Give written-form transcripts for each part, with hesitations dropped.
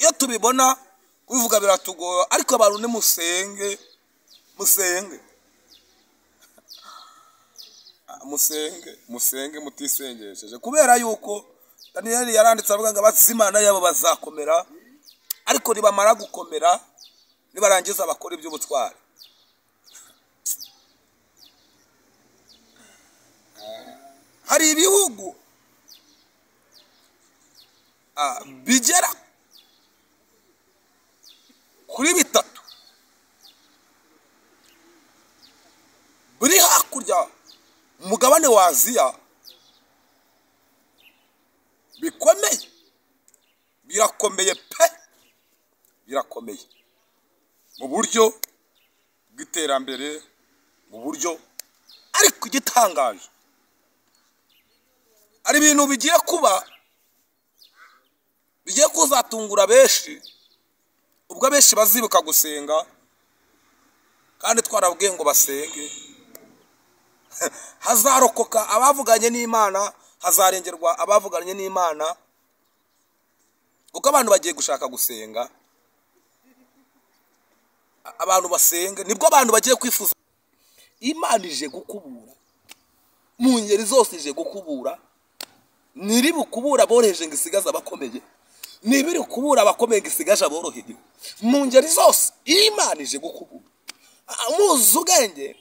Iyo tubibona kubivuga biratugora, ariko abantu ni musenge, musenge, musenge, musenge mutisengesheje, kubera yuko Daniyeli yaranditse avuga ngo abazimana yabo bazakomera, ariko nibamara gukomera nibarangiza bakora iby'ubutwari. Hari ibihugu bigera kuri bitatu biri hakurya mugabane wa Aziya bikomeye, birakomeye pe, birakomeye mu buryo bw'iterambere, mu buryo, ariko igitangaje ari ibintu bigiye kuba, bigiye kuzatungura benshi, ubwo benshi bazibuka gusenga, kandi twarabwiye ngo basenge. Hazarokoka abavuganye n'Imana, hazarengerwa abavuganye n'Imana, kuko abantu bagiye gushaka gusenga. Abantu basenga nibwo abantu bagiye kwifuza. Imana ije gukubura mu ngeri zose, ije gukubura. Niri bukubura boroheje ngo isigaze abakomeye, nibiri kubura abakomeye ngo isigaje aboroheje. Mu ngeri zose Imana ije gukubura. Muzi ubwenge,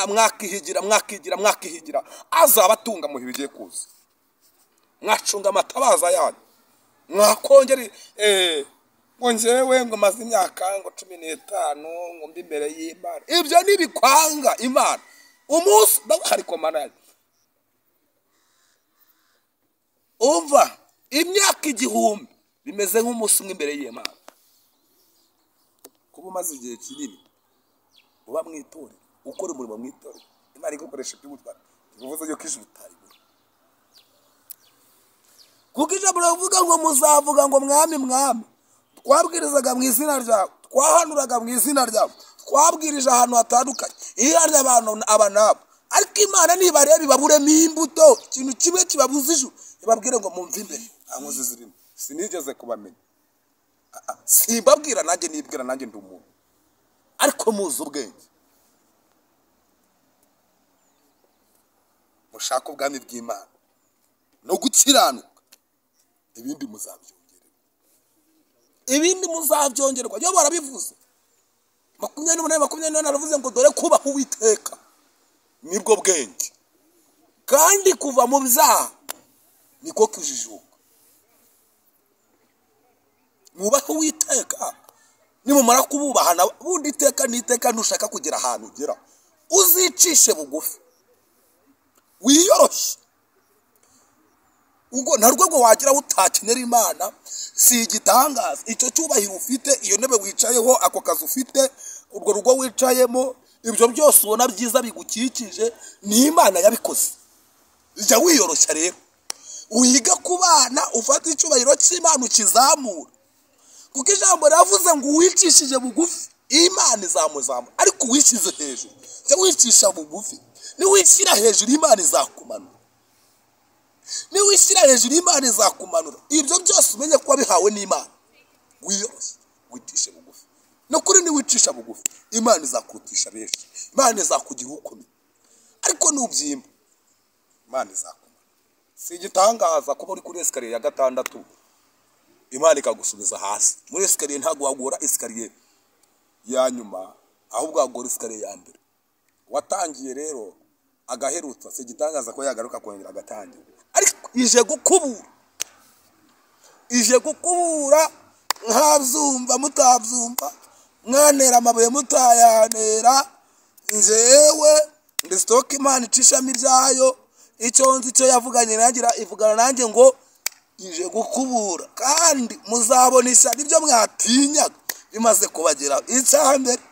mwakihigira, mwakigira, mwakihigira, azabatunga mu bigiye kuza. Mwacunga amatabaza yanyu, mwakongera ngo njyewe ngo maze imyaka ngo 15 ngo mbi imbere y'Imana. Ibyo nibikwanga Imana umunsi ndaguhariko mana. Umva, imyaka 1000 bimeze nk'umunsi umwe imbere y'Imana. Kuba umaze igihe kinini uba mwitorero, ukora umurimo mwitorero, Imana igukoresha iby'ubutwari, bivuze yuko ijuru utaribura. Kuko ijambo rivuga ngo muzavuga ngo mwami mwami, twabwirizaga mu izina ryawe, twahanuraga mu izina ryawe, twabwirije ahantu hatandukanye, iharya abantu aba nabo. Ariko Imana nibareba ibaburemo imbuto, ikintu kimwe kibabuza ijuru, ibabwire ngo mumve imbere, nta nkozi zirimo, sinigeze kubamenya. Simbabwira nanjye nibwira nanjye ndi umuntu, ariko muzi ubwenge. Mushaka ubwami bw'Imana no gukiranuka, ibindi muzabyongererwa, ibindi muzabyongererwa. Iyo barabivuze 28 28 aravuze ngo dore kubaha Uwiteka nibwo bwenge, kandi kuva mu byaha niko kujijuka. Mwubahe Uwiteka, nimumara kububahana bundi iteka n'iteka, ntushaka kugera ahantu ugera, uzicishe bugufi, wiyoroshye. Ubwo nta rwego wagira utakenera Imana. Si igitangaza icyo cyubahiro ufite, iyo ntebe wicayeho, ako kazi ufite, urwo rugo wicayemo, ibyo byose ubona byiza bigukikije, ni Imana yabikoze. Jya wiyoroshya rero, wiga kubana, ufate icyubahiro cy'Imana ukizamura. Kuko ijambo riravuze ngo uwicishije bugufi Imana izamuzamura, ariko uwishyize hejuru, jya wicisha bugufi, niwishyira hejuru Imana izakumanura, niwishyira hejuru Imana izakumanura. Ibyo byose umenye ko wabihawe n'Imana. Wiyoroshye, wicishe bugufi. No kuri niwicisha bugufi Imana izakurutisha benshi, Imana izakugira ukomeye. Ariko nubyimba Imana izakumanura. Si igitangaza kuba uri kuri esikariye ya 6 Imana ikagusubiza hasi. Muri esikariye ntabwo wagora esikariye ya nyuma, ahubwo wagora esikariye ya mbere. Watangiye rero agaherutsa, si igitangaza ko yagaruka kongera agatangira. Ariko ije gukubura, ije gukubura, nkabyumva mutabyumva, mwanera amabuye mutayanera. Njyewe ndi stock Imana icishamo ibyayo, icyo nzi cyo yavuganye nanjye, ivugana nanjye ngo ije gukubura, kandi muzabona ishyano ibyo mwatinyaga bimaze kubageraho. Icya mbere,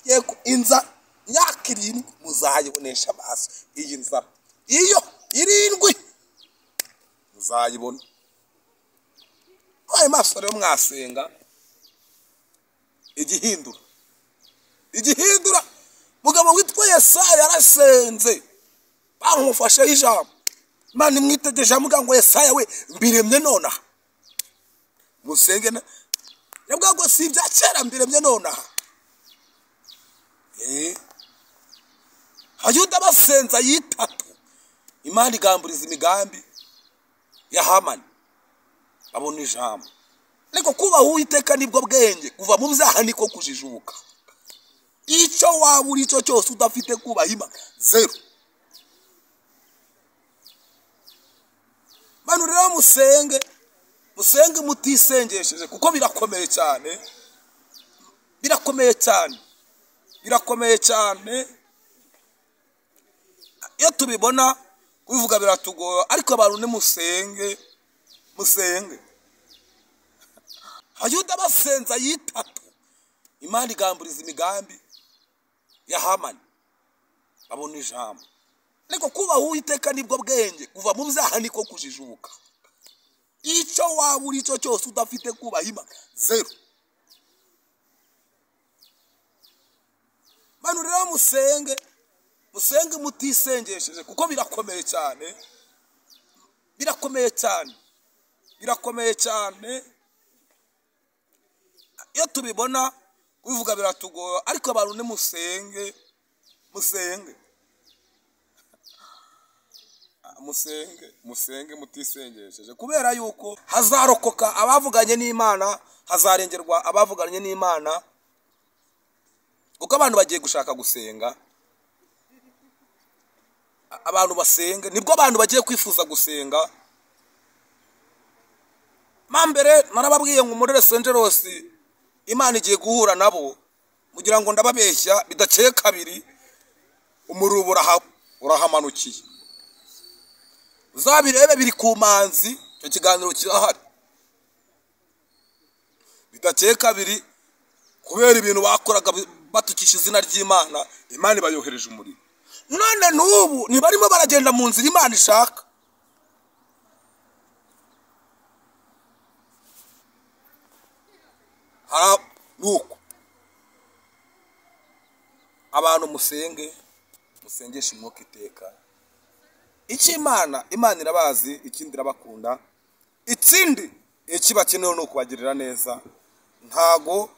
yego inzara imyaka 7 muzayibonesha amaso. Iyi nzara iyo 7 muzayibona. Ayo maso rero mwasenga igihindura, igihindura. Mugabo witwa Yesaya yarasenze, bamufashe ijambo, Imana imwitegereje amuga ngo Yesaya we mbiremye nonaha. Musenge nabwo si ibya kera mbiremye nonaha. Abayuda basenza yitatu, Imana igamburiza imigambi ya Hamani, babona ijambo. Ariko kubaha Uwiteka nibwo bwenge, kuva mu byaha niko kujijuka. Icyo waba uri cyo cyose udafite kubaha Imana, zero. Bantu rero musenge, musenge mutisengesheje, kuko birakomeye cyane, birakomeye cyane, birakomeye cyane. Iyo tubibona kubivuga biratugora, ariko abantu nimusenge, musenge. Abayuda basenza yitatu, Imana igamburiza imigambi ya Hamani, babona ijambo. Ariko kubaha Uwiteka nibwo bwenge, kuva mu byaha niko kujijuka. Icyo waba uri cyo cyose udafite kubaha Imana, zero. Bantu rero musenge, musenge mutisengesheje, kuko birakomeye cyane, birakomeye cyane, birakomeye cyane. Iyo tubibona kubivuga biratugora, ariko abantu nimusenge, musenge, musenge, musenge mutisengesheje, kubera yuko hazarokoka abavuganye n'Imana, hazarengerwa abavuganye n'Imana, kuko abantu bagiye gushaka gusenga. Abantu basenga nibwo abantu bagiye kwifuza gusenga. Mambere narababwiye ngo muri Los Angeles Imana igiye guhura nabo, mugira ngo ndababeshya, bidakeye kabiri umurubura urahamanukiye. Uzabirebe biri ku manzi, icyo kiganiro kirahari. Bidakeye kabiri kubera ibintu bakoraga batukisha izina ry'Imana, Imana ibayohereje umuriro. None n'ubu ntibarimo baragenda mu nzira Imana ishaka. Nuko abantu musenge, musengeshe umwuka iteka. Icyo Imana, Imana irabazi, ikindi irabakunda, ikindi ikibakenewe ni ukubagirira neza. Ntago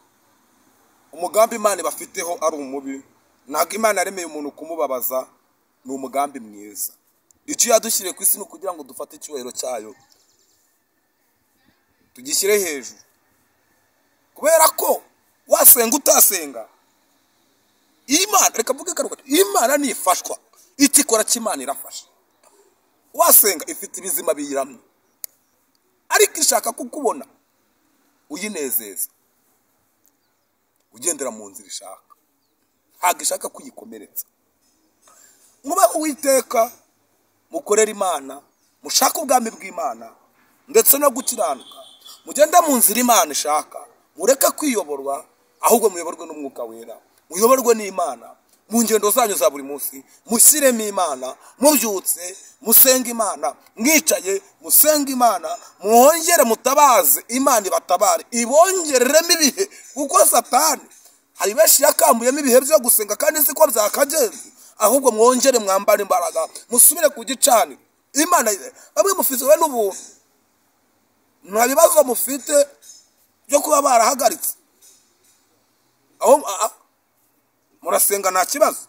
umugambi Imana ibafiteho ari umubi, ntago Imana yaremeye umuntu kumubabaza, ni umugambi mwiza. Icyo yadushyiriye ku isi ni ukugira ngo dufate icyubahiro cyayo tugishyire hejuru, kubera ko wasenga utasenga Imana, reka mvuge karuka, Imana nifashwa, ikikora cy'Imana irafasha. Wasenga ifite ibizima biyiramye, ariko ishaka kukubona uyinezeza, ugendera mu nzira ishaka, ntabwo ishaka kuyikomeretsa. Mwubahe Uwiteka, mukorere Imana, mushake ubwami bw'Imana ndetse no gukiranuka, mugende mu nzira Imana ishaka, mureke kwiyoborwa, ahubwo muyoborwe n'Umwuka Wera, muyoborwe n'Imana mu ngendo zanyu za buri munsi. Mushyiremo Imana, mubyutse musenge Imana, mwicaye musenge Imana, mwongere mutabaze Imana ibatabare, ibongereremo ibihe, kuko Satani hari benshi yakambuyemo ibihe byo gusenga kandi siko byakagenze. Ahubwo mwongere mwambare imbaraga, musubire ku gicaniro Imana. Bamwe mufite we n'ubuntu, nta bibazo mufite byo kuba barahagaritse, aho murasenga nta kibazo,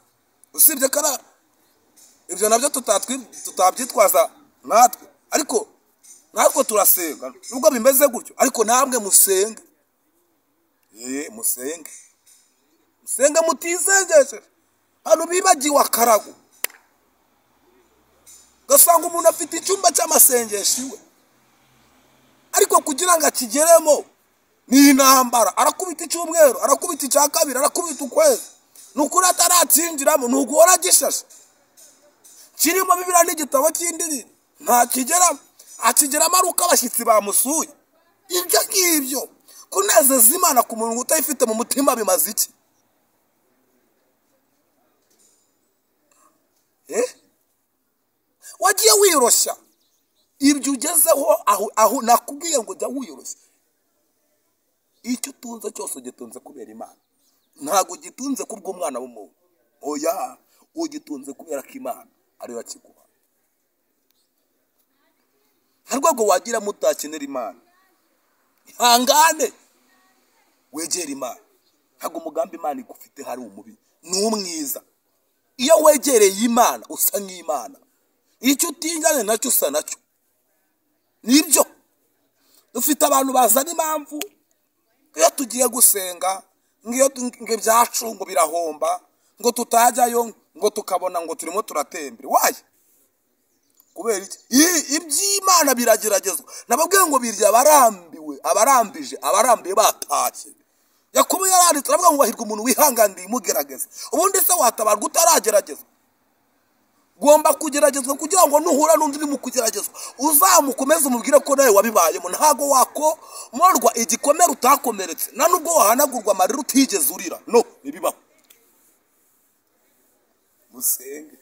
usibye ko ibyo nabyo tutabyitwaza natwe, ariko natwe turasenga nubwo bimeze gutyo, ariko namwe musenge, musenge, musenge mutisengesheje. Hano bibagiwe akarago, gasanga umuntu afite icyumba cy'amasengesho iwe, ariko kugira ngo akigeremo ni intambara, arakubita icyumweru, arakubita icya kabiri, arakubita ukwezi, nukuri atarakinjiramo, nuguhora gishashe kirimo Bibiliya n'igitabo cy'indirimbo, ntakigeramo, akigeramo ari uko abashyitsi bamusuye. Ibyo ngibyo kunezeza Imana ku muntu utayifite mu mutima bimaze iki? Wagiye wiyoroshya, ibyo ugezeho aho nakubwiye ngo jya wiyoroshya. Icyo utunze cyose ugitunze kubera Imana, ntabwo ugitunze kubw'umwana w'umuntu, oya, ugitunze kubera ko Imana ariyo yakiguha. Nta rwego wagira mutakenera Imana, Ihangane wegere Imana. Ntabwo umugambi Imana igufite hari umubi, ni umwiza. Iyo wegereye Imana usa nk'Imana, icyo utinganye nacyo usa nacyo. Nibyo dufite abantu bazana impamvu iyo tugiye gusenga, ngiyo ibyacu ngo birahomba, ngo tutajyayo, ngo tukabona ngo turimo turatembera. Wayi kubera iki? Iby'Imana birageragezwa. Nababwiye ngo birya abarambiwe, abarambije, abarambiye batashye. Yakobo yaranditse aravuga ngo hahirwa umuntu wihanganiye imugerageza. Ubundi se watabarwa utarageragezwa? Ugomba kugeragezwa kugira ngo nuhura n'undi uri mu kugeragezwa uzamukomeze umubwire ko nawe wabibayemo. Ntago wakomorwa igikomere utakomeretse, nta nubwo wahanagurwa amarira utigeze urira. No, ntibibaho. Musenge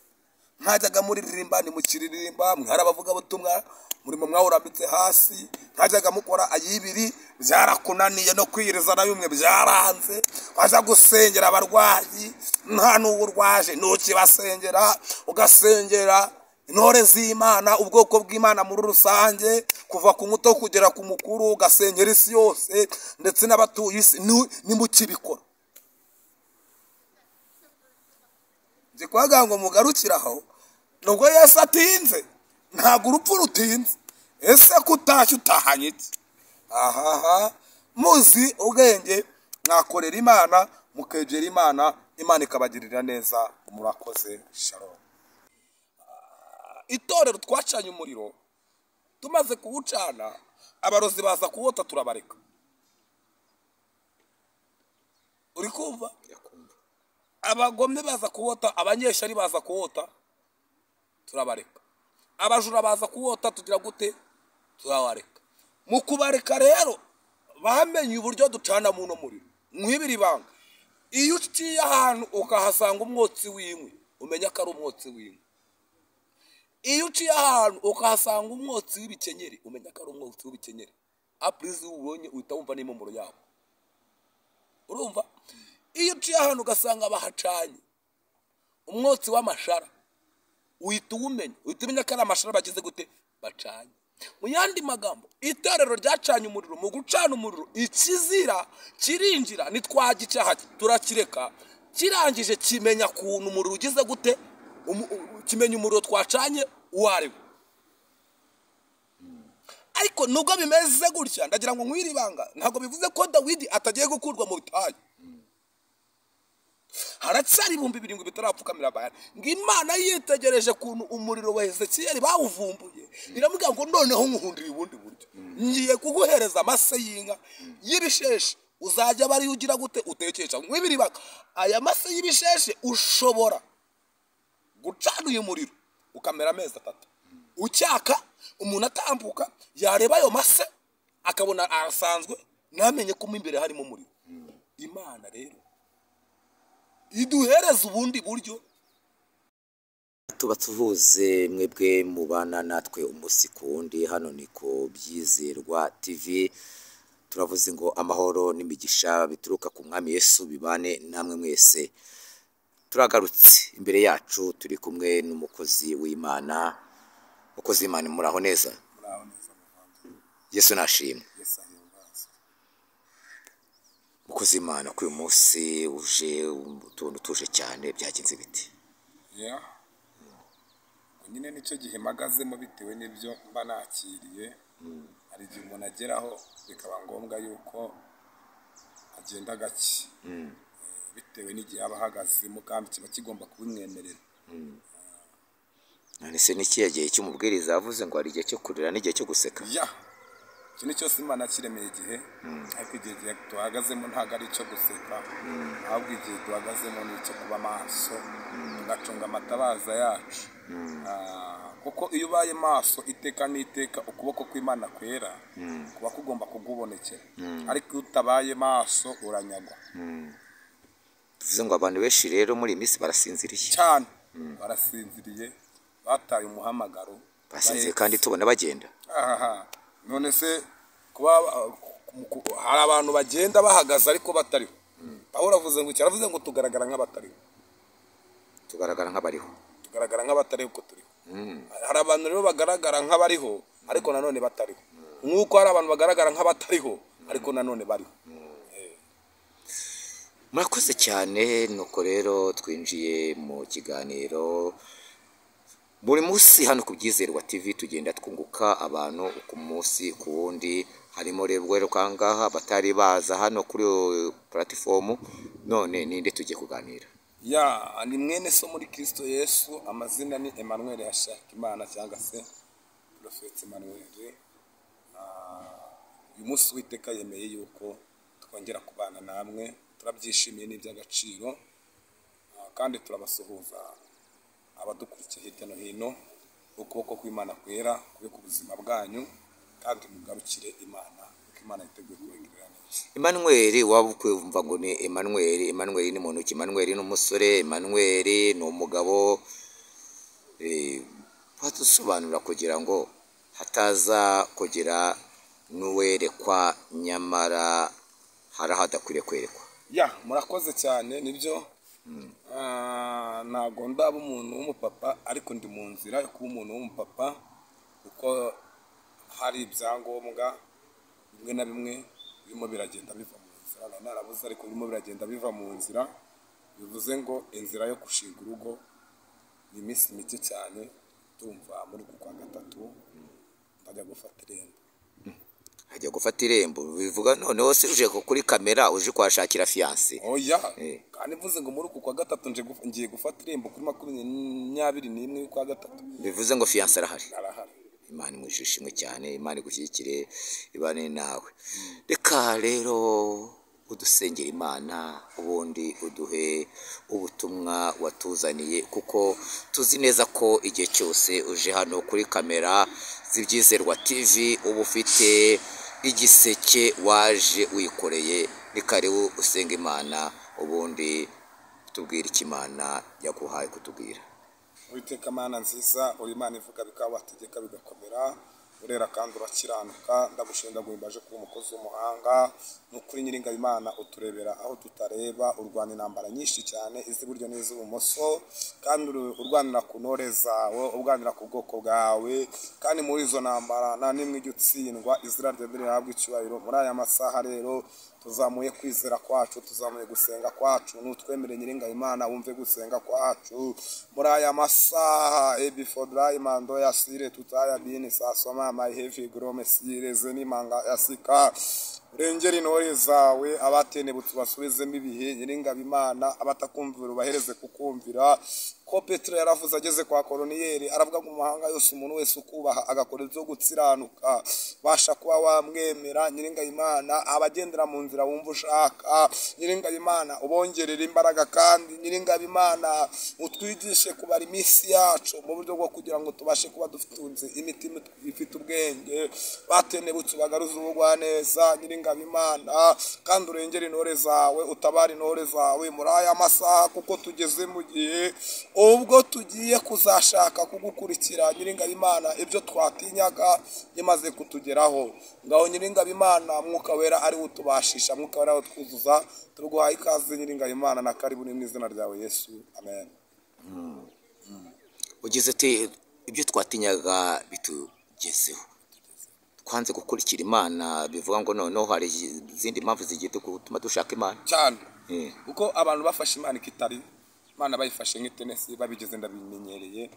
mwajyaga muririmba, nimukiririmba, mwari abavugabutumwa, murimo mwawurambitse hasi, mwajyaga mukora ayibiri, byarakunaniye no kwiriza na bimwe byaranze. Waza gusengera abarwayi nta n'uwo urwaje, ntukibasengera, ugasengera intore z'Imana, ubwoko bw'Imana muri rusange, kuva ku muto kugera ku mukuru, ugasengera isi yose ndetse n'abatuye isi, nimukibikora. Nzi kuvuga ngo mugarukiraho, nubwo Yesu atinze, ntabwo urupfu rutinze. Ese kutashye utahanye iki? Ahaha, muzi ubwenge, mwakorera Imana, mukegera Imana, Imana ikabagirira neza. Murakoze. Shalom. Itorero twacanye umuriro, tumaze kuwucana abarozi baza kuwota, turabareka. Uri kumva? Abagome baza kuwota, abanyeshyari baza kuwota, turabareka. Abajura baza kuwota, tugira gute? Turabareka. Mu kubareka rero bamenye uburyo ducana mu no muriro. Mwibiri banga, iyo uciye ahantu ukahasanga umwotsi w'inkwi, umenya ko ari umwotsi w'inkwi. Iyo uciye ahantu ukahasanga umwotsi w'ibikenyeri, umenya ko ari umwotsi w'ibikenyeri. Apurizi ubonye uhita wumva n'impumuro yabo. Urumva? Iyo uciye ahantu ugasanga bahacanye umwotsi w'amashara, uhita uwumenya, uhita umenya ko ari amashara bagize gute? Bacanye. Mu yandi magambo, itorero ryacanye umuriro, mu gucana umuriro ikizira kirinjira, nitwagicyaha turakireka, kirangije kimenya kuntu umuriro ugize gute, kimenya umuriro twacanye uwo ari we. Ariko nubwo bimeze gutya, ndagira ngo nkwire ibanga, ntabwo bivuze ko Dawidi atagiye gukurwa mu butayu. Haracyari 7,000 bitarapfukamira Bayali. Ngo Imana yitegereje kuntu umuriro wa Ezekiyeli bawuvumbuye, iramubwira ngo noneho nkuhundira ubundi buryo, ngiye kuguhereza amase y'inka y'ibisheshe, uzajya bari ugira gute utekesha. Nkwibiri baka, aya mase y'ibisheshe ushobora gucana uyu muriro ukamera amezi 3 ucyaka, umuntu atambuka yareba ayo mase akabona arasanzwe, ntamenye ko mo imbere harimo umuriro. Imana rero iduhereza ubundi buryo. Tuba tuvuze mwebwe mubana natwe umunsi ku wundi, hano ni ku Byizerwa TV. Turavuze ngo amahoro n'imigisha bituruka ku Mwami Yesu bibane namwe mwese. Turagarutse imbere yacu turi kumwe n'umukozi w'Imana. Umukozi w'Imana, muraho neza? Muraho neza muvandimwe. Yesu nashimwe. Yesu ahimbaze. Umukozi w'Imana, kuri uyu munsi uje utuntu tuje cyane, byagenze biti? Yeah. Nyine nicyo gihe mpagazemo bitewe n'ibyo mba nakiriye. Hari igihe umuntu ageraho bikaba ngombwa yuko agenda gake, bitewe n'igihe aba ahagazemo, kandi kiba kigomba kubimwemerera. None se ni ikihe gihe cy'umubwiriza yavuze ngo hari igihe cyo kurira n'igihe cyo guseka? Ya, ikintu cyose Imana kiremeye igihe, ariko igihe duhagazemo ntabwo ari icyo guseka, ahubwo igihe duhagazemo ni icyo kuba maso, tugacunga amatabaza yacu. Kuko iyo ubaye maso iteka n'iteka, ukuboko kw'Imana kwera kuba kugomba kugubonekera, ariko iyo utabaye maso uranyagwa. Bivuze ngo abantu benshi rero muri iyi minsi barasinziriye cyane, barasinziriye, bataye umuhamagaro, basinziriye kandi tubona bagenda. Aha, none se kuba hari abantu bagenda bahagaze ariko batariho. Pawulo avuze ngo iki? Aravuze ngo tugaragara nk'abatariho. Tugaragara nk'abariho. Tugaragara nk'abatariho uko turiho. Hari abantu rero bagaragara nk'abariho ariko nanone batariho. Nk'uko hari abantu bagaragara nk'abatariho Ariko nanone bariho. Murakoze cyane. Nuko rero twinjiye mu kiganiro. Buri munsi hano ku Byizerwa TV tugenda twunguka abantu ku munsi ku wundi. Harimo rero kangaha batari baza hano kuri platform, none ninde tugiye kuganira? Ya, ni mwene so muri Kristo Yesu. Amazina ni Emmanuel Hashakimana cyangwa se Prophet Emmanuel. Uyu munsi Uwiteka yemeye yuko twongera kubana namwe, turabyishimiye, ni iby'agaciro. Kandi turabasuhuza abadukurikiye hirya no hino. Ukuboko kw'Imana kwera kube ku buzima bwanyu, kandi mugarukire Imana kuko Imana yiteguye kubagirira neza. Emmanuel, waba ukumva ngo ni Emmanuel, Emmanuel ni muntu ki? Emmanuel ni umusore, Emmanuel ni umugabo? Wadusobanura kugira ngo hataza kugira n'uwerekwa nyamara hari aho adakwiriye kwerekwa. Ya, murakoze cyane, nibyo. Ntabwo ndaba umuntu w'umupapa, ariko ndi mu nzira yo kuba umuntu w'umupapa, kuko hari ibyangombwa bimwe na bimwe birimo biragenda biva mu nzira. Nari narabuze, ariko birimo biragenda biva mu nzira. Bivuze ngo inzira yo gushinga urugo ni iminsi mike cyane. Tumva muri uku kwa gatatu ndajya gufata irembo. Ajya gufata irembo, bivuga noneho se uje kuri kamera uje kuhashakira fiancé? Oya. Kandi mvuze ngo muri uku kwa gatatu ngiye gufata irembo kuri 21 y'ukwa gatatu. Bivuze ngo fiancé arahari? Arahari. Imana imwishimwe cyane, Imana igushyigikire, ibane nawe. Reka rero udusengera Imana, ubundi uduhe ubutumwa watuzaniye, kuko tuzi neza ko igihe cyose uje hano kuri kamera z'Ibyizerwa TV uba ufite igiseke waje wikoreye. Ni karibu usenga Imana, ubundi tubwire icyo Imana yaguhaye kutubwira. Uwiteka Mana nziza, uri Imana ivuga bikaba, wategeka bigakomera, urera kandi urakiranuka. Ndagushimira, guhimbaje kuba umukozi w'umuhanga. Ni ukuri Nyiringabo Imana, uturebera aho tutareba, urwana intambara nyinshi cyane, iz'iburyo n'iz'ibumoso, kandi urwanira ku ntore zawe, urwanira ku bwoko bwawe, kandi muri izo ntambara nta n'imwe ijya utsindwa. Izina ryawe rihabwe icyubahiro. Muri aya masaha rero tuzamuye kwizera kwacu, tuzamuye gusenga kwacu. Nutwemere Nyiringabo Imana, wumve gusenga kwacu muri aya masaha. Ebifodra mando ya sire tutaya bini sasoma my heavy grome sire zenimanga yasika. Urengere intore zawe, abatenebutse basubizemo ibihe. Nyiringabo Imana, abatakumvira ubahereze kukumvira. Ko Petero yaravuze ageze kwa Koroniyeri, aravuga ngo mu mahanga yose umuntu wese ukubaha agakora ibyo gukiranuka basha kuba wamwemera. Nyiringabo Imana, abagendera mu nzira wumva ushaka, Nyiringabo Imana, ubongerera imbaraga. Kandi Nyiringabo Imana, utwigishe kubara iminsi yacu mu buryo bwo kugira ngo tubashe kuba dutunze imitima ifite ubwenge. Batenebutse bagaruze ubugwaneza, Nyiringabo Imana, kandi urengere intore zawe, utabare intore zawe muri aya masaha, kuko tugeze mu gihe ubwo tugiye kuzashaka kugukurikira. Nyiringabo Imana, ibyo twatinyaga bimaze kutugeraho. Ngaho Nyiringabo Imana, Mwuka Wera ari utubashisha, Mwuka Wera utwuzuza. Tuguhaye ikaze Nyiringabo Imana, na karibu, ni mu izina ryawe Yesu, amen. Ugize uti ibyo twatinyaga bitugezeho, twanze gukurikira Imana. Bivuga ngo noneho hari izindi mpamvu zigiye gutuma dushaka Imana? Cyane, kuko abantu bafashe Imana ikitari Imana, bayifashe nk'itenesi, babigize ndabimenyereye.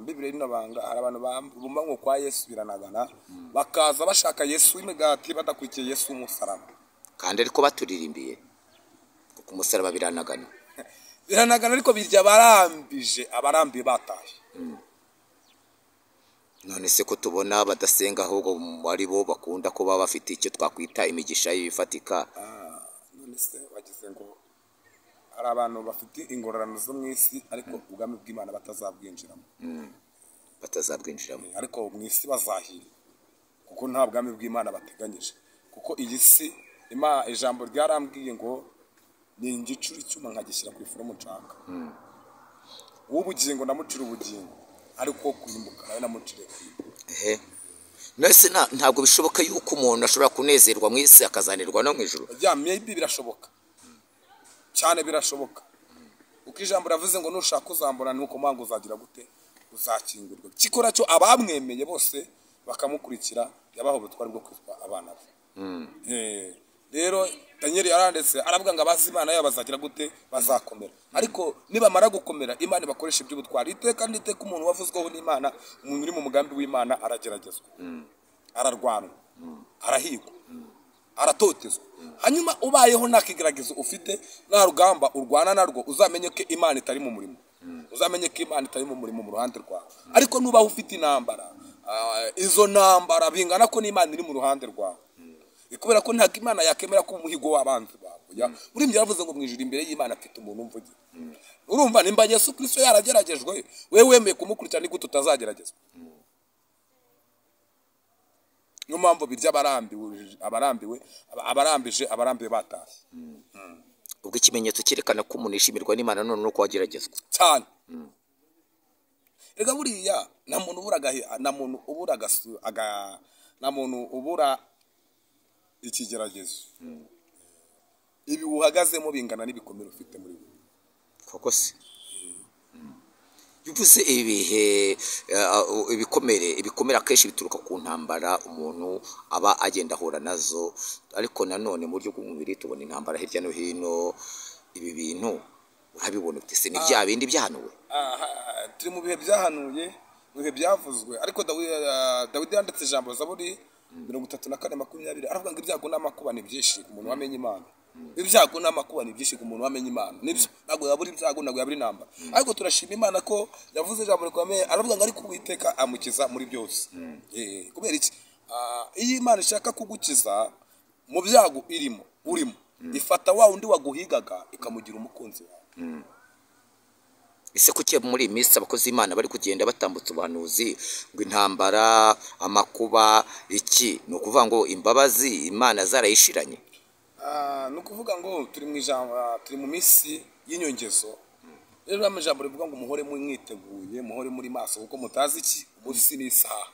Bibiri rino banga, hari abantu bumva ngo kwa Yesu biranagana, bakaza bashaka Yesu w'imigati badakurikiye Yesu w'umusaraba. Kandi ariko baturirimbiye ku musaraba biranagana. Biranagana, ariko birya barambije, abarambiye bataye. None se ko tubona badasenga, ahubwo ari bo bakunda kuba bafite icyo twakwita imigisha y'ibifatika? None se wagize ngo hari abantu bafite ingororano zo mu isi, ariko ubwami bw'Imana batazabwinjiramo? Batazabwinjiramo. Ariko mu isi bazahirwa, kuko nta bwami bw'Imana bateganyije. Kuko iyi si, ijambo ryarambwiye ngo ni ingicura icyuma nkagishyira ku iforomo nshaka. Uw'ubugingo ndamucira ubugingo, ariko kurimbuka nawe namuciriye kurimbuka. Ehe, none ntabwo bishoboka yuko umuntu ashobora kunezerwa mu isi akazanirwa no mu ijuru? Ya, maybe birashoboka cyane, birashoboka, kuko ijambo ravuze ngo nushaka uzambura, nuko mpamvu uzagira gute? Uzakingurwa. Kikora cyo abamwemeye bose bakamukurikira, yabaha ubutware bwo kwitwa abana be. Rero Daniel yaranditse aravuga ngo abazi Imana yabo bazagira gute? Bazakomera. Ariko nibamara gukomera Imana ibakoresha iby'ubutwari. Iteka n'iteka umuntu wavuzweho n'Imana, umuntu uri mu mugambi w'Imana arageragezwa, ararwanwa, arahigwa, aratotezwa. Hanyuma ubayeho nta kigeragezo ufite, nta rugamba urwana narwo, uzamenye ko Imana itari mu murimo. Uzamenye ko Imana itari mu murimo mu ruhande rwawe. Ariko nubaho ufite intambara, izo ntambara bingana ko n'Imana iri mu ruhande rwawe. Kubera ko ntabwo Imana yakemera ko umuhigo w'abanzi bawe. Uri yaravuze ngo mu ijuru imbere y'Imana afite umuntu umvugira. Urumva nimba Yesu Kristo yarageragejwe, wewe wemeye kumukurikira ni gute utazageragezwa? Niyo mpamvu birya abarambiwe, abarambije, abarambiwe batashye. Ubwo ikimenyetso cyerekana ko umuntu yishimirwa n'Imana none nuko wageragezwa cyane. Rega buriya nta muntu ubura ikigeragezo. Ibi uhagazemo bingana n'ibikomere ufite muri wowe. Koko se bivuze ibihe ibikomere akenshi bituruka ku ntambara umuntu aba agenda ahura nazo, ariko nanone mu buryo bw'umubiri tubona intambara hirya no hino. Ibi bintu urabibona ute se? Ni bya bindi byahanuwe? Turi mu bihe byahanuye, mu bihe byavuzwe. Ariko Dawidi yanditse ijambo Zaburi 34:20 aravuga ngo ibyago n'amakuba ni byinshi ku muntu wamenye Imana. Ibyago n'amakuba ni byinshi ku muntu wamenye Imana. Nibyo, ntabwo yabura ibyago, ntabwo yabura intambara. Ariko turashima Imana ko yavuze ijambo rikomeye, aravuga ngo ariko Uwiteka amukiza muri byose. Kubera iki? Iyo Imana ishaka kugukiza mu byago urimo, ifata wa undi waguhigaga ikamugira umukunzi wawe. Ese kuki muri iyi minsi abakozi Imana bari kugenda batambutsa ubuhanuzi ngo intambara, amakuba, iki? Ni ukuvuga ngo imbabazi Imana zarayishiranye. Ni ukuvuga ngo turi mu ijambo, turi mu minsi y'inyongezo. Rero ijambo rivuga ngo muhore mwiteguye, muhore muri maso kuko mutazi iki umunsi n'isaha.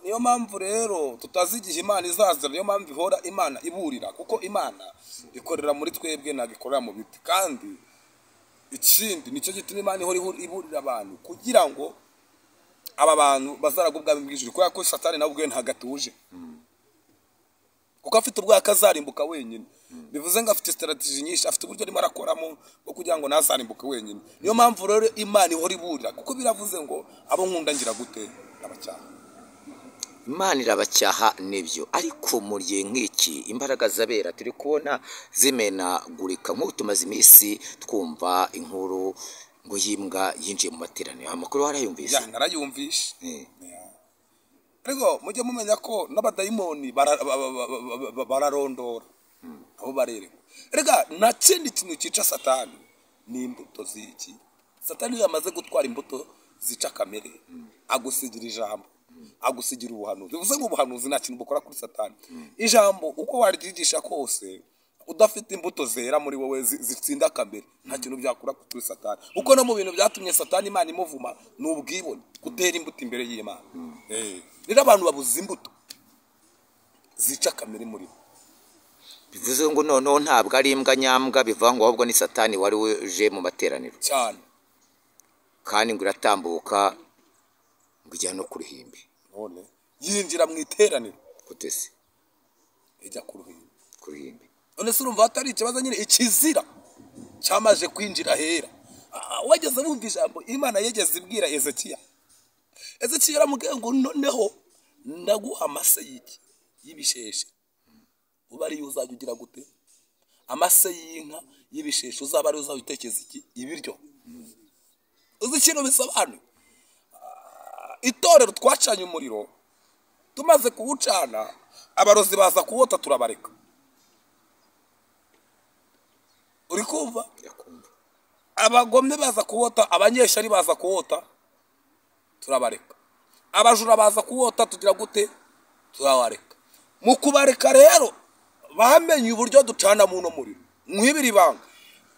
Niyo mpamvu rero tutazi igihe Imana izaza, niyo mpamvu ihora Imana iburira, kuko Imana ikorera muri twebwe ntabwo ikorera mu biti. Kandi ikindi nicyo gituma Imana ihora iburira abantu kugira ngo aba bantu bazaragwa ubwami bw'ijuru, kubera ko Satani nawe ubwe ntabwo atuje, kuko afite ubwaka azarimbuka wenyine. Bivuze ngo afite strategy nyinshi, afite uburyo arimo arakoramo bwo kugira ngo ntazarimbuke wenyine. Niyo mpamvu rero Imana ihora iburira, kuko biravuze ngo abo nkunda ngira gute? Ndabacyaha. Imana irabacyaha nibyo, ariko mu gihe nk'iki imbaraga z'abera turi kubona zimenagurika. Nk'ubu tumaze iminsi twumva inkuru ngo y'imbwa yinjiye mu materaniro. Amakuru warayumvise? Narayumvishe. Ariko mujye mumenya ko n'abadayimoni bararondora abo barerekwa. Rega nta kindi kintu cyica Satani ni imbuto z'iki. Satani iyo yamaze gutwara imbuto zica kamere, agusigira ijambo, agusigira ubuhanuzi. Bivuze ngo ubuhanuzi nta kintu bukora kuri Satani. Ijambo uko waryigisha kose udafite imbuto zera muri wowe zitsinda kamere, nta kintu byakura kuri Satani. Kuko no mu bintu byatumye Satani Imana imuvuma ni ubwibone, gutera imbuto imbere y'Imana. Rero abantu babuze imbuto zica kamere muri bo. Bivuze ngo noneho ntabwo ari imbwa nyambwa bivangwa, ahubwo ni Satani wari uje mu materaniro cyane, kandi ngo iratambuka ngo ijya no ku ruhimbi. None yinjira mu iteraniro gute se? Ijya ku ruhimbi. Ku ruhimbi. None se urumva hatari ikibazo nyine? Ikizira cyamaje kwinjira hera. Wageze bumva ijambo Imana yegeze ibwira Ezekiya. Ezekiya yaramubwiye ngo noneho ndaguha amase y'iki y'ibisheshe, uba ariyo uzajya ugira gute? Amase y'inka y'ibisheshe uzaba ariyo uzajya utekeza iki? Ibiryo. Uzi ikintu bisobanuye? Itorero twacanye umuriro, tumaze kuwucana abarozi baza kuwota turabareka. Uri kumva? Abagombe baza kuwota, abanyeshyari baza kuwota turabareka, abajura baza kuwota tugira gute? Turabareka. Mu kubareka rero bamenye uburyo ducana mu no muriro. Mwibiri banga,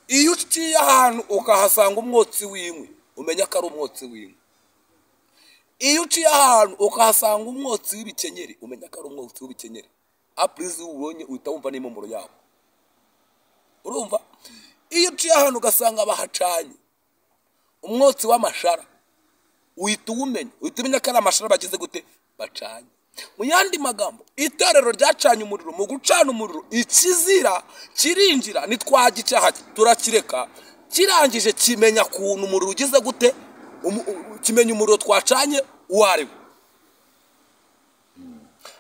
iyo uciye ahantu ukahasanga umwotsi w'inkwi umenya ko ari umwotsi w'inkwi. Iyo uciye ahantu ukahasanga umwotsi w'ibikenyeri umenya ko ari umwotsi w'ibikenyeri. Apurizi ubonye uhita wumva n'impumuro yawo. Urumva? Iyo uciye ahantu ugasanga bahacanye umwotsi w'amashara uhita uwumenya, uhita umenya ko ari amashara bagize gute? Bacanye. Mu yandi magambo, itorero ryacanye umuriro, mu gucana umuriro ikizira kirinjira, nitwagicyaha turakireka, kirangije kimenya kuntu umuriro ugize gute, kimenya umuriro twacanye uwo ari we.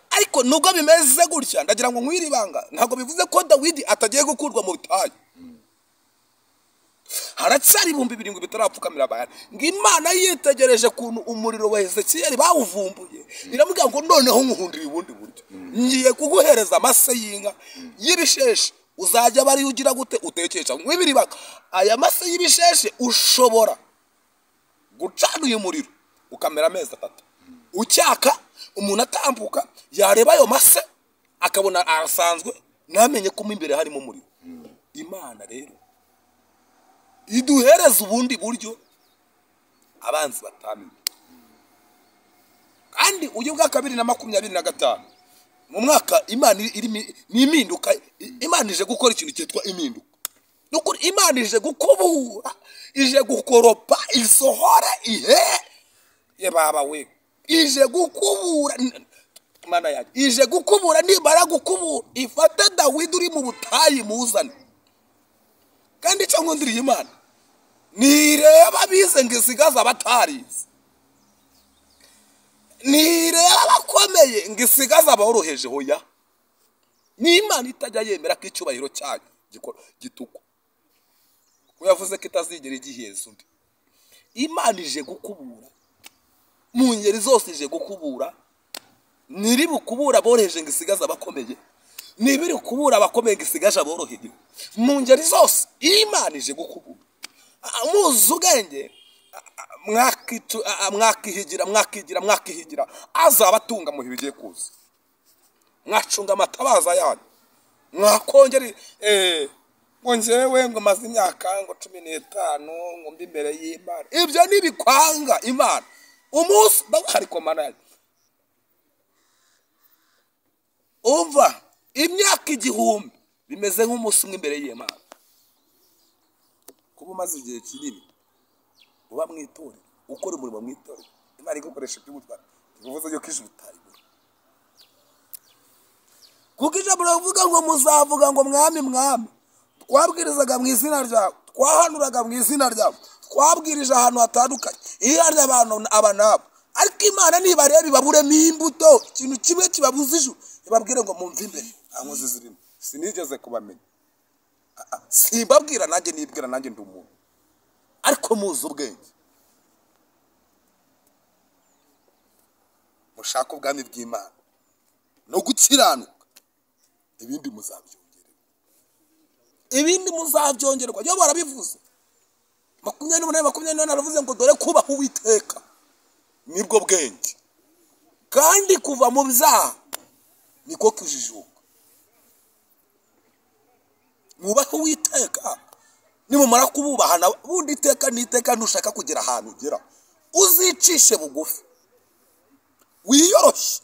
Ariko nubwo bimeze gutya, ndagira ngo nkwire ibanga, ntabwo bivuze ko Dawidi atagiye gukurwa mu butayu. Haracyari 7,000 bitarapfukamira Bayali. Ngo Imana yitegereje kuntu umuriro wa Ezekiyeli bawuvumbuye, iramubwira ngo noneho nkuhundira ubundi buryo, ngiye kuguhereza amase y'inka y'ibisheshe, uzajya bari ugira gute utekesha. Nkwibiri baka aya mase y'ibisheshe ushobora gucana uyu muriro ukamera amezi 3 ucyaka, umuntu atambuka yareba ayo mase akabona arasanzwe, ntamenye ko mo imbere harimo umuriro. Imana rero iduhereza ubundi buryo abanzi batamenye. Kandi uyu bwa 2025 mu mwaka Imana iri ni impinduka, Imana ije gukora ikintu cyitwa impinduka. Nukuri Imana ije gukubura, ije gukoropa, isohora ihe ye baba we, ije gukubura Imana yaje, ije gukubura. Nibara gukubura ifate Dawidi uri mu butayu muzane. Kandi icyo nkundiriye Imana nireba abize ngo isigaze abatarize, nireba abakomeye ngo isigaze aboroheje. Hoya, ni Imana itajya yemera ko icyubahiro cyayo gitukwa, kuko yavuze ko itazigera igiheza undi. Imana ije gukubura mu ngeri zose, ije gukubura. Niri bukubura aboroheje ngo isigaze abakomeye, nibiri kubura abakomeye ngo isigaje aboroheje. Mu ngeri zose Imana ije gukubura. Muzi ubwenge mwakihigira mwakigira mwakihigira, azabatunga mu bigiye kuza. Mwacunga amatabaza yanyu, mwakongera ngo njyewe ngo maze imyaka ngo 15 ngo mbi imbere y'Imana. Ibyo nibikwanga Imana umunsi ariko Mana yanyu umva, imyaka 1000 bimeze nk'umunsi umwe imbere y'Imana. Kuba umaze igihe kinini uba mu itorero, ukora umurimo mu itorero, Imana igukoresha iby'ubutwari, bivuze yuko ijuru utaribura. Kuko ijambo rivuga ngo muzavuga ngo mwami mwami, twabwirizaga mu izina ryawe, twahanuraga mu izina ryawe, twabwirije ahantu hatandukanye, iyo abantu aba nabo. Ariko Imana nibareba ibaburemo imbuto, ikintu kimwe kibabuza ijuru, ibabwire ngo mumve imbere, nta nkozi zirimo, sinigeze kubamenya, simbabwira nanjye nibwira nanjye ndi umuntu, ariko muzi ubwenge. Mushaka ubwami bw'Imana no gukiranuka, ibindi muzabyongererwa, ibindi muzabyongererwa. Iyo barabivuze 28 28 aravuze ngo dore kubaha Uwiteka nibwo bwenge, kandi kuva mu byaha niko kujijuka. Mwubahe Uwiteka, nimumara kububaha bundi iteka n'iteka ntushaka kugera ahantu ugera, uzicishe bugufi, wiyoroshye.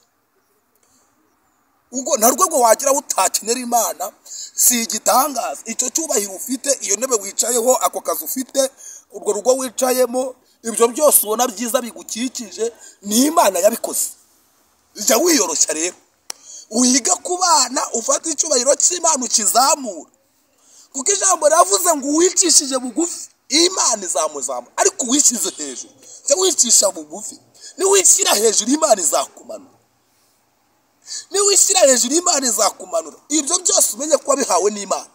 Ubwo nta rwego wagira utakenera Imana. Si igitangaza icyo cyubahiro ufite, iyo ntebe wicayeho, ako kazi ufite, urwo rugo wicayemo, ibyo byose ubona byiza bigukikije, ni Imana yabikoze. Jya wiyoroshya rero, wiga kubana, ufate icyubahiro cy'Imana ukizamura. Kuko ijambo riravuze ngo uwicishije bugufi Imana izamuzamura, ariko uwishyize hejuru, jya wicisha bugufi, niwishyira hejuru Imana izakumanura, niwishyira hejuru Imana izakumanura. Ibyo byose umenye ko wabihawe n'Imana.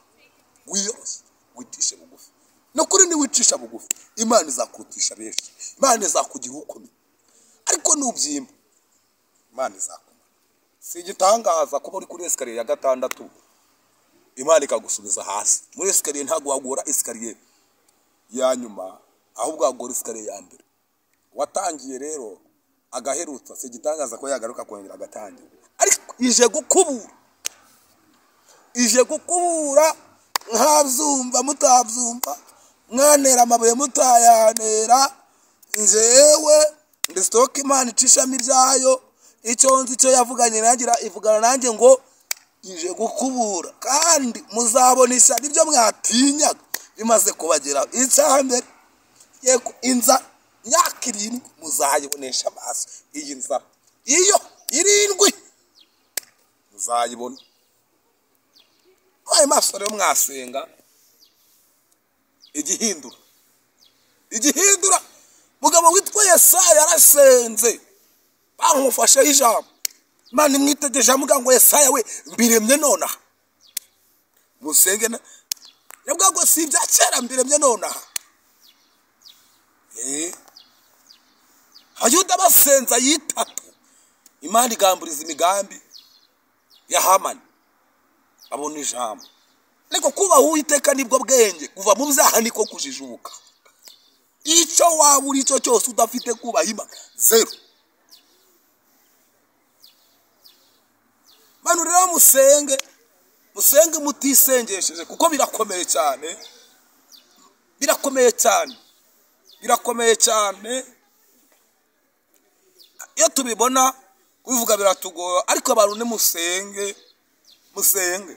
Wiyoroshye, wicishe bugufi. No kuri niwicisha bugufi Imana izakurutisha benshi, Imana izakugira ukomeye. Ariko nubyimba Imana izakumanura. Si igitangaza kuba uri kuri esikariye ya 6 Imana ikagusubiza hasi. Muri esikariye ntabwo wagora esikariye ya nyuma, ahubwo wagora esikariye ya mbere. Watangiye rero agaherutsa, si igitangaza ko yagaruka kongera agatangira. Ariko ije gukubura, ije gukubura, nkabyumva mutabyumva, mwanera amabuye mutayanera. Njyewe ndi sitoke Imana icishamo ibyayo, icyo nzi icyo yavuganye nanjye ivugana nanjye ngo ije gukubura, kandi muzabona ishyano ibyo mwatinyaga bimaze kubageraho. Icya mbere, yego inzara myaka 7 muzayibonesha amaso. Iyi nzara iyo 7 muzayibona. Ayo maso rero mwasenga igihindura. Igihindura mugabo witwa Yesaya yarasenze, bamufashe ijambo. Imana imwitegereje amuga ngo Yesaya we mbiremye nonaha. Musenge nabwo ngo si ibya kera mbiremye nonaha. Abayuda basenza yitatu, Imana igamburiza imigambi ya Hamani, abona ijambo. Ariko kubaha Uwiteka nibwo bwenge, kuva mu byaha niko kujijuka. Icyo waba uri cyo cyose udafite kubaha Imana, zero. Bantu rero musenge, musenge mutisengesheje, kuko birakomeye cyane, birakomeye cyane, birakomeye cyane. Iyo tubibona kubivuga biratugora, ariko abantu ni musenge, musenge,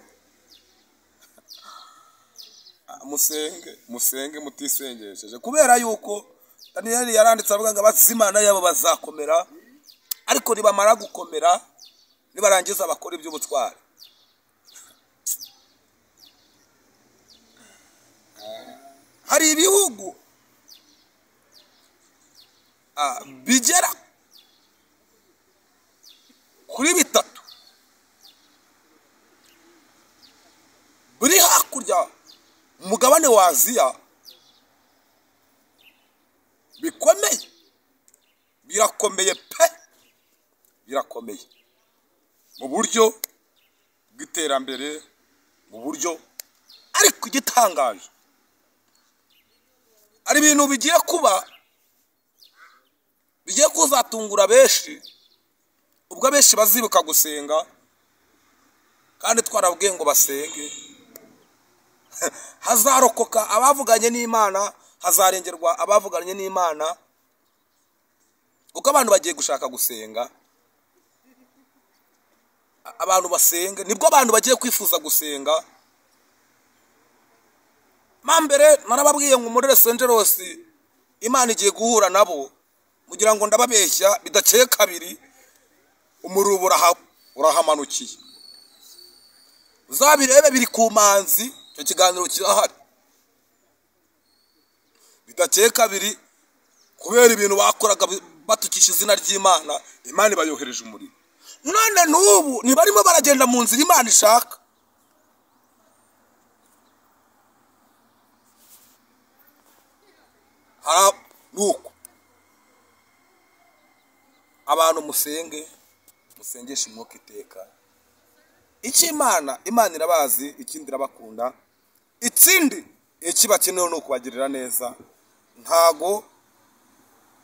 musenge, musenge mutisengesheje, kubera yuko Daniyeli yaranditse avuga ngo abazimana yabo bazakomera, ariko nibamara gukomera nibarangiza bakora iby'ubutwari. Hari ibihugu bigera kuri 3 buri hakurya mugabane wa Aziya bikomeye, birakomeye pe, birakomeye mu buryo bw'iterambere, mu buryo. Ariko igitangaje ari ibintu bigiye kuba, bigiye kuzatungura benshi, ubwo benshi bazibuka gusenga, kandi twarabwiye ngo basenge. Hazarokoka abavuganye n'Imana, hazarengerwa abavuganye n'Imana, kuko abantu bagiye gushaka gusenga. Abantu basenge, nibwo abantu bagiye kwifuza gusenga. Mambere narababwiye ngo muri Los Angeles Imana igiye guhura nabo, mugira ngo ndababeshya, bidakeye kabiri umurubo urahamanukiye. Uzabirebe biri ku manzi, icyo kiganiro kirahari. Bidakeye kabiri kubera ibintu bakoraga batukisha izina ry'Imana, Imana ibayohereje umuriro. None n'ubu ntibarimo baragenda mu nzira Imana ishaka. Nuko abantu musenge, musengeshe umwuka iteka. Icyo Imana, Imana irabazi, ikindi irabakunda, ikindi ikibakenewe ni ukubagirira neza. Ntago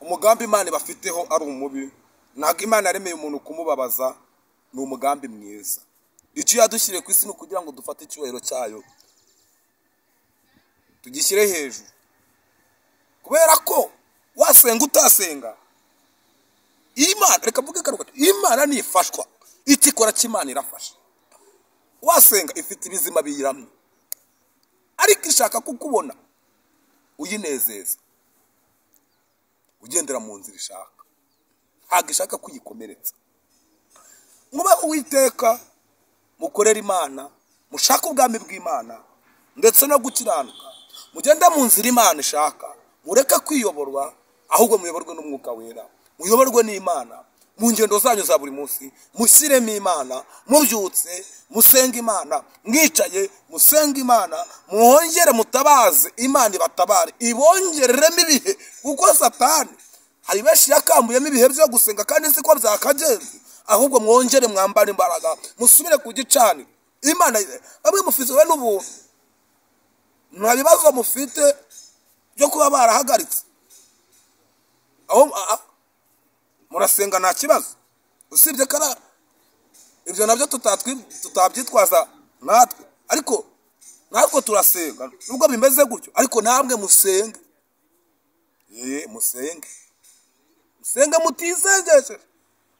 umugambi Imana ibafiteho ari umubi, ntago Imana yaremeye umuntu kumubabaza, ni umugambi mwiza. Icyo yadushyiriye ku isi ni ukugira ngo dufate icyubahiro cyayo tugishyire hejuru, kubera ko wasenga utasenga Imana, reka mvuge karuka, Imana nifashwa, itikora cy'Imana irafasha. Wasenga ifite ibizima biyiramye, ariko ishaka kukubona uyinezeza, ugendera mu nzira ishaka, ntabwo ishaka kuyikomeretsa. Mwubahe Uwiteka, mukorere Imana, mushake ubwami bw'Imana ndetse no gukiranuka, mugende mu nzira Imana ishaka, mureke kwiyoborwa, ahubwo muyoborwe n'Umwuka Wera, muyoborwe n'Imana mu ngendo zanyu za buri munsi. Mushyiremo Imana, mubyutse musenge Imana, mwicaye musenge Imana, muhongere mutabaze Imana ibatabare, ibongereremo ibihe, kuko Satani hari benshi yakambuyemo ibihe byo gusenga kandi siko byakagenze. Ahubwo mwongere mwambare imbaraga, musubire ku gicaniro Imana. Bamwe mufite we n'ubuntu, nta bibazo mufite byo kuba barahagaritse, aho murasenga nta kibazo, usibye kara ibyo nabyo tutabyitwaza natwe, ariko natwe turasenga nubwo bimeze gutyo, ariko namwe musenge, musenge, musenge mutizengesheje.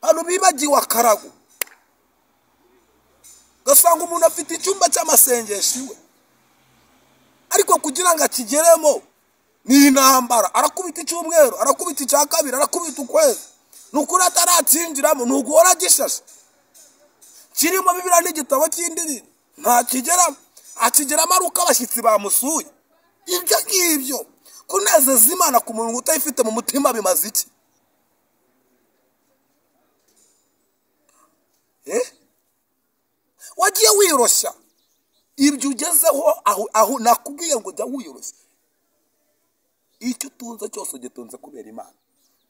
Hano bibagiwe akarago, gasanga umuntu afite icyumba cy'amasengesho iwe, ariko kugira ngo akigeremo ni intambara. Arakubita icyumweru, arakubita icya kabiri, arakubita ukwezi, Nukuri atarakinjiramo ni uguhora gishashe kirimo Bibiliya n'igitabo cy'indirimbo, ntakigeramo, akigeramo ari uko abashyitsi bamusuye. Ibyo ngibyo kunezeza Imana ku muntu utayifite mu mutima bimaze iki? Wagiye wiyoroshya ibyo ugezeho, aho nakubwiye ngo jya wiyoroshya. Icyo utunze cyose ugitunze kubera Imana,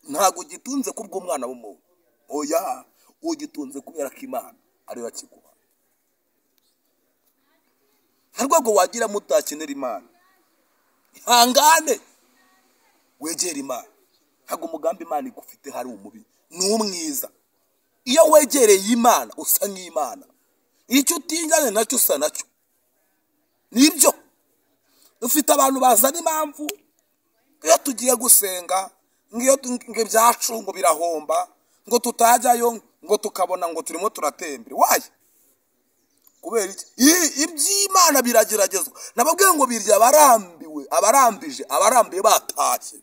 ntabwo ugitunze kubw'umwana w'umuntu. Oya, ugitunze kubera ko Imana ariyo yakiguha. Nta rwego wagiramo utakenera Imana. Ihangane wegere Imana. Ntabwo umugambi Imana igufite hari umubi, ni umwiza. Iyo wegereye Imana usa nk'Imana, icyo utinganye nacyo usa nacyo. Nibyo dufite abantu bazana impamvu iyo tugiye gusenga, ngiyo ibyacu ngo birahomba, ngo tutajyayo, ngo tukabona ngo turimo turatembera. Wayi, kubera iki? Iby'Imana birageragezwa. Nababwiye ngo birya abarambiwe, abarambije, abarambiye batashye.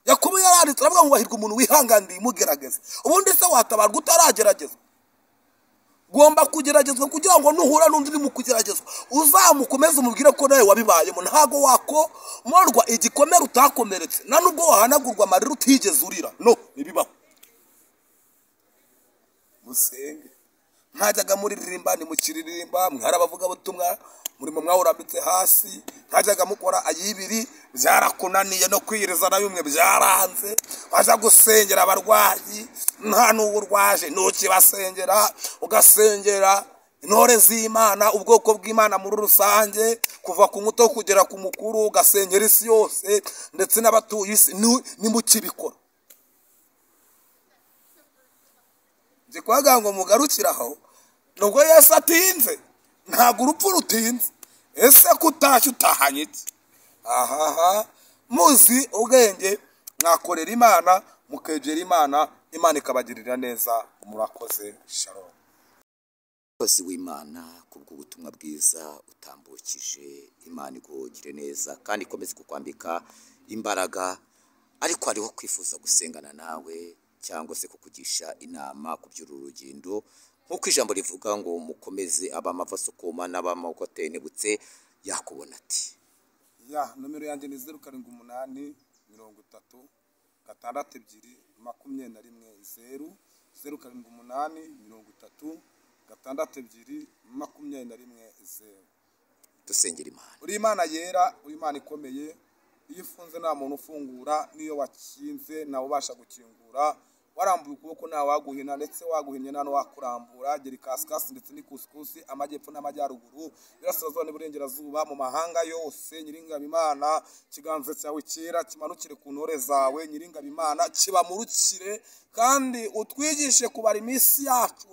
Yakobo yaranditse aravuga ngo hahirwa umuntu wihanganiye imugerageza. Ubundi se watabarwa utarageragezwa? Ugomba kugeragezwa kugira ngo nuhura n'undi uri mu kugeragezwa uzamukomeze umubwire ko nawe wabibayemo. Ntago wakomorwa igikomere utakomeretse, nta nubwo wahanagurwa amarira utigeze urira. No, ntibibaho. Musenge mwajyaga muririmba, nimukiririmba, mwari abavugabutumwa, murimo mwawurambitse hasi, mwajyaga mukora ayibiri byarakunaniye, no kwiyiriza na bimwe byaranze. Waza gusengera abarwayi nta n'uwo urwaje, ntukibasengera, ugasengera intore z'Imana, ubwoko bw'Imana muri rusange, kuva ku muto kugera ku mukuru, ugasengera isi yose ndetse n'abatuye isi. Nimukibikora nzi kuvuga ngo mugarukiraho. Nubwo Yesu atinze, ntabwo urupfu rutinze. Ese ko utashye utahanye iki? Ahaha, muzi ubwenge, mwakorera Imana, mukegera Imana, Imana ikabagirira neza. Murakoze. Shalom. Umukozi w'Imana, kubw'ubutumwa bwiza utambukije, Imana ikugire neza kandi ikomeze kukwambika imbaraga. Ariko hariho kwifuza gusengana nawe cyangwa se kukugisha inama ku by'uru rugendo, nk'uko ijambo rivuga ngo mukomeze abamava sukuma n'abamaboko atenebutse, yakubona ati Ya, nomero yanjye ni 0 7 8 30 6 2 21 0 0 7 8 30 6 2 21 0. Dusengera Imana. Uri Imana yera, uri Imana ikomeye. Iyo ufunze nta muntu ufungura, n'iyo wakinze ntawe ubasha gukingura. Warambuye ukuboko nta waguhina, ndetse waguhinnye nta n'uwakurambura. Gera ikasikasi ndetse n'ikusikusi, amajyepfo n'amajyaruguru, iburasirazuba n'iburengerazuba, mu mahanga yose. Nyiringabo Imana, ikiganza cyawe cyera kimanukire ku ntore zawe. Nyiringabo Imana, kibamurukire kandi utwigishe kubara iminsi yacu.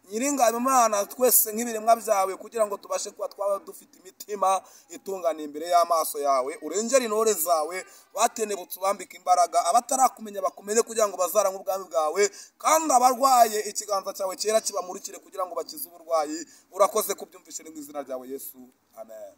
Nyiringabo Imana, twese nk'ibiremwa byawe, kugira ngo tubashe kuba twaba dufite imitima itunganiye imbere y'amaso yawe. Urengere intore zawe batenebutse, ubambike imbaraga. Abatarakumenya bakumenye, kugira ngo bazarange ubwami bwawe. Kandi abarwaye ikiganza cyawe cyera kibamurikire, kugira ngo bakize uburwayi. Urakoze kubyumvishe mu izina ryawe Yesu, amen.